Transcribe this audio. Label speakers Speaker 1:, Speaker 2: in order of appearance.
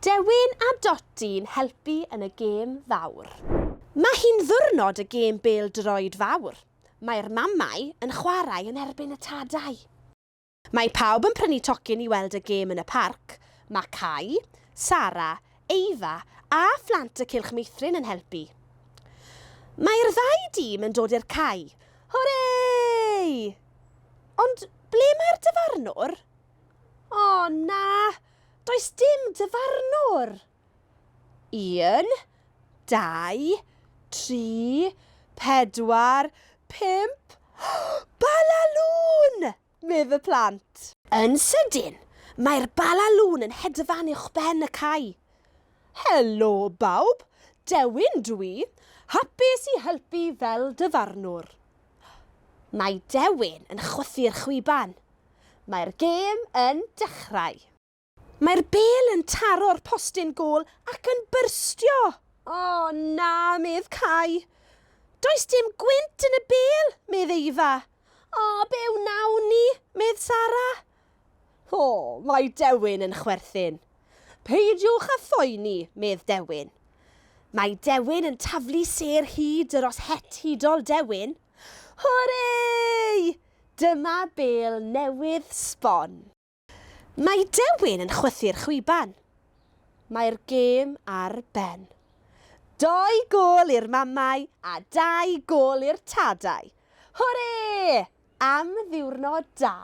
Speaker 1: Dewin a Doti'n helpu yn y gêm fawr. Mae hi'n ddiwrnod y gêm bêl-droed fawr. Mae'r mamau yn chwarae yn erbyn y tadau. Mae pawb yn prynu tocyn i weld y gêm yn y parc. Mae Cai, Sara, Efa a phlant y Cylch Meithrin yn helpu. Mae'r ddau dîm yn dod i'r cae. Hwrê! Ond ble mae'r dyfarnwr? O na! Does dim dyfarnwr! Un, dau, tri, pedwar, pump... Balalŵn! medd y plant. Yn sydyn, mae'r balalŵn yn hedfan uwchben y cae. Helo, bawb! Dewin dw i, hapus i helpu fel dyfarnwr. Mae Dewin yn chwythu'r chwiban. Mae'r gêm yn dechrau. Mae'r bêl yn taro'r postyn gôl ac yn byrstio! O na, medd Cai. Does dim gwynt yn y bêl, medd Efa. O, be wnawn ni? medd Sara. O, mae Dewin yn chwerthin. Peidiwch â phoeni, medd Dewin. Mae Dewin yn taflu sêr hud dros het hudol Dewin. Hwrê! Dyma bêl newydd sbon. Mae Dewin yn chwythu'r chwiban. Mae'r gêm ar ben. Dou gôl i'r mamau a dau gôl i'r tadau. Hwrê! Am ddiwrnod da!